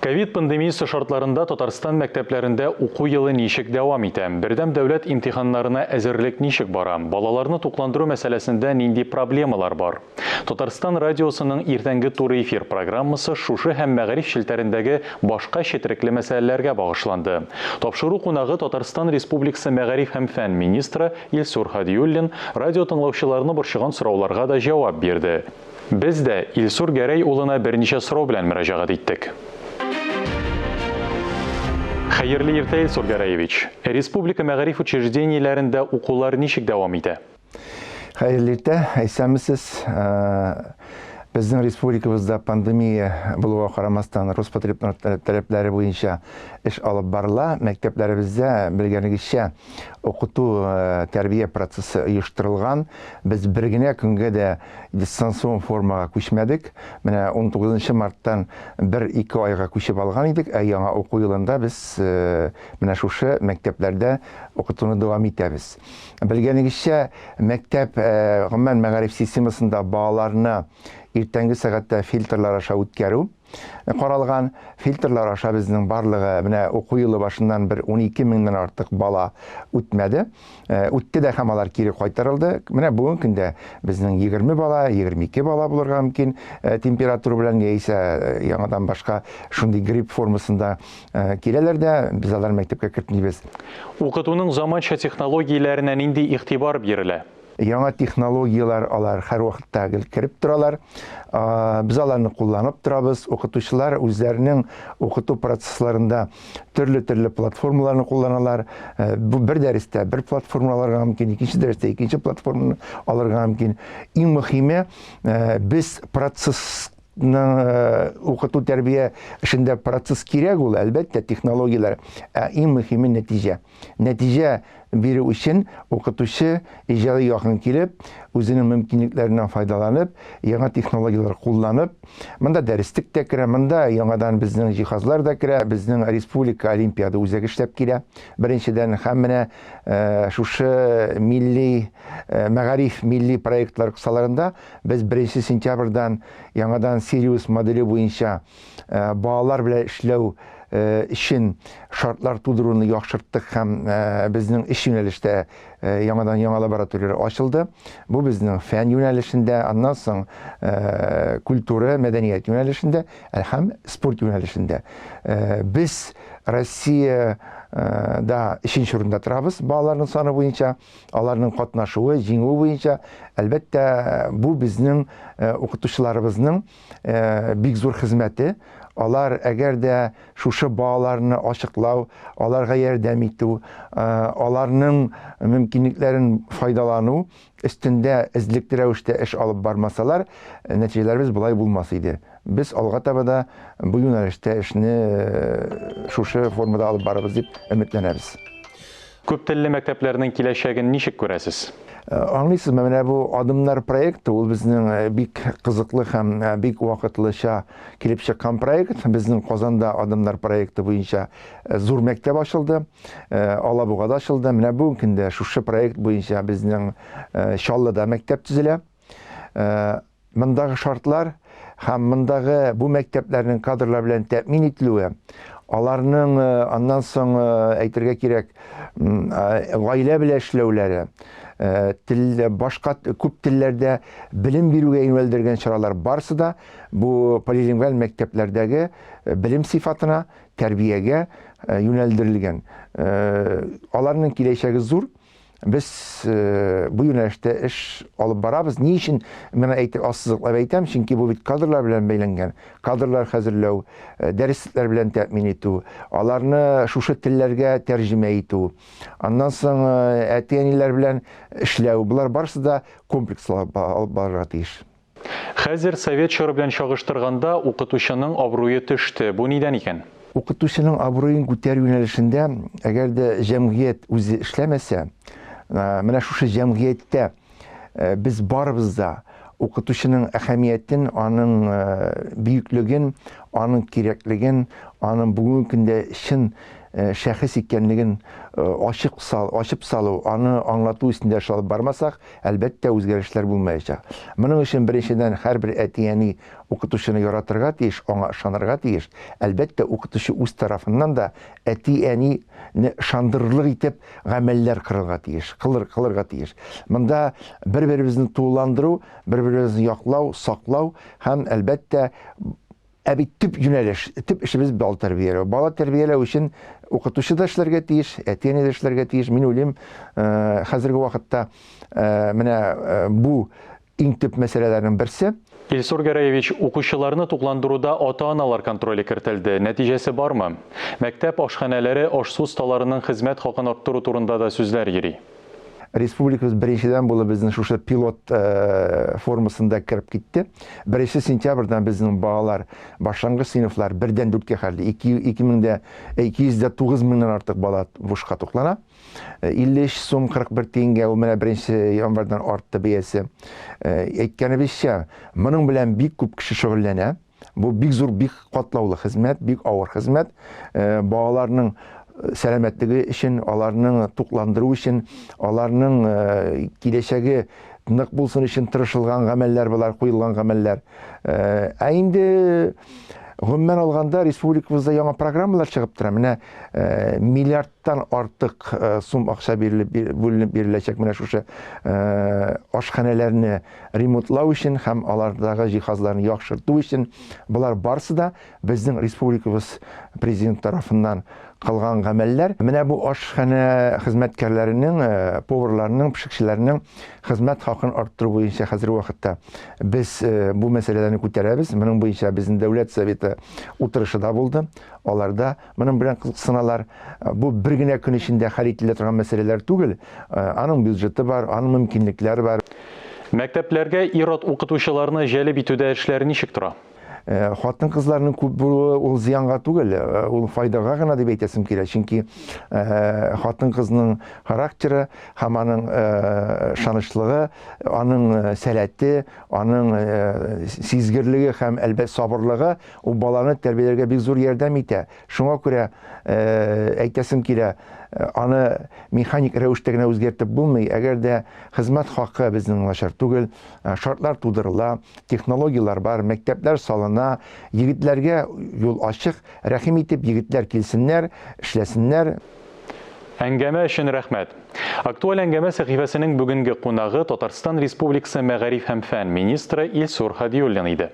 Ковид пандемиясе шартларында Татарстан мәктәпләрендә уку елы ничек дәвам итә? Бердәм дәүләт имтиханнарына әзерлек ничек бара? Балаларны тукландыру мәсьәләсендә нинди проблемалар бар? Татарстан радиосының иртәнге туры эфир программасы шушы һәм мәгариф челтәрендәге башка четерекле мәсьәләләргә багышланды. Тапшыру кунагы Татарстан Республикасы мәгариф һәм фән министры Илсур Һадиуллин радио тыңлаучыларны борчыган сорауларга да җавап бирде. Без дә Илсур Гәрәй улына берничә сорау белән мөрәҗәгать иттек. Хәерле иртә, Илсур Гәрәевич. Республика мәгариф учреждениеләрендә укулар ничек дәвам итә? Хәерле иртә, исәнмесез. Безнең республикабызда пандемия булуга карамастан, Роспотребнадзор таләпләре буенча эш алып барыла. Мәктәпләребездә, белгәнегезчә, укыту тәрбия процессы оештырылган. Без бер генә көнгә дә дистанцион формага күчмәдек. Менә 19 марттан бер-ике айга күчеп алган идек, ә яңа уку елында без менә шушы мәктәпләрдә укытуны дәвам итәбез. Белгәнегезчә, мәктәп, гомумән, мәгариф системасында балаларны иртәнге сәгатьтә фильтрлар аша үткәрү каралган. Фильтрлар аша безнең барлыгы менә уку елы башыннан бер 12 меңнән артык бала үтмәде. Үтте дә һәм алар кире кайтарылды. Менә бүгенге көндә безнең 20 бала, 22 бала булырга мөмкин температура белән яисә яңадан башка шундый грипп формасында киләләр дә, без аларны мәктәпкә кертмибез. Укытуның заманча технологияләренә нинди игътибар бирелә? Яңа технологияләр алар һәрвакытта гел кереп торалар. Без аларны кулланып торабыз. Укытучылар үзләренең укыту процессларында төрле-төрле платформаларны кулланалар. Бу бер дәрестә бер платформа алырга мөмкин, икенче дәрестә икенче платформаны алырга мөмкин. Иң мөһиме, без процесс укыту тәрбия эшендә процесс кирәк ул, әлбәттә, технологияләр. Ә иң мөһиме нәтиҗә. Нәтиҗә бирү өчен укытучы иҗади якын килеп, үзенең мөмкинлекләреннән файдаланып, яңа технологияләр кулланып, монда дәреслек тә керә, монда яңадан безнең җиһазлар да керә, безнең республика олимпиада үзәге эшләп килә. Беренчедән, һәм менә шушы милли мәгариф милли проектлар кысаларында без 1 сентябрьдән яңадан Сириус моделе буенча балалар белән эшләү өчен шартлар тудыруны яхшырттык һәм безнең өч юнәлештә яңадан яңа лабораторияләр ачылды. Бу безнең фән юнәлешендә, аннан соң культура, мәдәният юнәлешендә һәм спорт юнәлешендә. Без Россия да өченче урында торабыз балаларның саны буенча, аларның катнашуы, җиңүе буенча. Әлбәттә, бу безнең укытучыларыбызның бик зур хезмәте. Алар әгәр дә шушы балаларны ачыклау, аларга ярдәм итү, аларның мөмкинлекләрен файдалану өстендә эзлекле рәвештә эш алып бармасалар, нәтиҗәләребез болай булмас иде. Без алга таба да бу юнәлештә эшне шушы формада алып барырбыз дип өметләнәбез. Күп телле мәктәпләрнең киләчәген ничек күрәсез? Аңлыйсызмы, менә бу Адымнар проекты, ул безнең бик кызыклы һәм бик вакытлыча килеп чыккан проект. Безнең Казанда Адымнар проекты буенча зур мәктәп ачылды, Алабугада ачылды. Менә бүгенге көндә шушы проект буенча безнең Чаллыда мәктәп төзелә. Мондагы шартлар һәм мондагы бу мәктәпләрнең кадрлар белән тәэмин ителүе, аларның аннан соң әйтергә кирәк, гаилә белән эшләүләре, тел, башка күп телләрдә белем бирүгә юнәлдергән чаралар барысы да бу полилингваль мәктәпләрдәге белем сыйфатына, тәрбиягә юнәлдерелгән. Аларның киләчәге зур. Без бу юнәлештә эш алып барабыз. Ни өчен моны әйтеп, ассызыклап әйтәм? Чөнки бу бит кадрлар белән бәйләнгән. Кадрлар хәзерләү, дәреслекләр белән тәэмин итү, аларны шушы телләргә тәрҗемә итү, аннан соң әти-әниләр белән эшләү, болар барысы да комплекслы алып барырга тиеш. Хәзер совет чоры белән чагыштырганда укытучының абруе төште. Бу нидән икән? Укытучының абруен күтәрү юнәлешендә, әгәр дә җәмгыять үзе эшләмәсә, менә шушы җәмгыятьтә без барыбыз да укытучының әһәмиятен, аның бөеклеген, аның кирәклеген, аның бүгенге көндә чын шәхес икәнлеген ачык сал, ачып салу, аны аңлату өстендә эш алып бармасак, әлбәттә, үзгәрешләр булмаячак. Моның өчен беренчедән һәрбер әти-әни укытучыны яратырга тиеш, аңа ышанырга тиеш. Әлбәттә, укытучы үз тарафыннан да әти-әнине ышандырырлык итеп гамәлләр кырырга тиеш, кылыр, кылырга тиеш. Монда бер-беребезне тулыландыру, бер-беребезне яклау, саклау һәм, әлбәттә, Ә бит төп юнәлеш, төп эшебез бала тәрбияләү. Бала тәрбияләү өчен укытучы да эшләргә тиеш, әти-әни дә эшләргә тиеш. Мин уйлыйм, э, хәзерге вакытта э, менә э, бу иң төп мәсьәләләрнең берсе. Илсур Гәрәевич, укучыларны тукландыруда ата-аналар контроле кертелде. Нәтиҗәсе бармы? Мәктәп ашханәләре аш-су осталарының хезмәт хакын арттыру турында да сүзләр йөри. Республикабыз беренчедән булып безнең шушы пилот э, формасында кереп китте. Беренче сентябрьдән безнең балалар башлангыч сыйныфлар бердән дүрткә хәтле 209 меңнән артык бала бушка туклана. 53 э, сум 41 тиенгә ул менә беренче январьдан артты бәясе. Э, әйткәнебезчә, моның белән бик күп кеше шөгыльләнә. Бу бик зур, бик катлаулы хезмәт, бик авыр хезмәт. Э, балаларның э, сәламәтлеге өчен, аларның тукландыру өчен, аларның э, киләчәге нык булсын өчен тырышылган гамәлләр болар, куелган гамәлләр. Ә инде гомумән алганда республикабызда яңа программалар чыгып тора. Менә миллиардтан артык сум акча бирелеп бүленеп биреләчәк менә шушы ашханәләрне ремонтлау өчен һәм алардагы җиһазларны яхшырту өчен болар барысы да безнең республикабыз президент тарафыннан кылган гамәлләр. Менә бу ашханә хезмәткәрләренең, э, поварларның, пешекчеләрнең хезмәт хакын арттыру буенча хәзерге вакытта без э, бу мәсьәләләрне күтәрәбез. Моның буенча безнең Дәүләт Советы утырышы да булды. Аларда Моның белән кызыксыналар. Бу бер генә көн эчендә хәл ителә торган мәсьәләләр түгел. Аның бюджеты бар, аның мөмкинлекләре бар. Мәктәпләргә ир-ат укытучыларны җәлеп итүдә эшләр ничек тора? Хатын-кызларның күп булуы ул зыянга түгел, ул файдага гына дип әйтәсем килә. Чөнки хатын-кызның характеры һәм аның ышанычлыгы, аның сәләте, аның сизгерлеге һәм, әлбәттә, сабырлыгы Ул баланы тәрбияләргә бик зур ярдәм итә. Шуңа күрә әйтәсем килә, аны механик рәвештә генә үзгәртеп булмый. Әгәр дә хезмәт хакы безнең начар түгел, шартлар тудырыла, технологияләр бар, мәктәпләр салына, егетләргә юл ачык, рәхим итеп егетләр килсеннәр, эшләсеннәр. Әңгәмә өчен рәхмәт. Актуаль әңгәмә сәхифәсенең бүгенге кунагы Татарстан Республикасы мәгариф һәм фән министры Илсур Һадиуллин иде.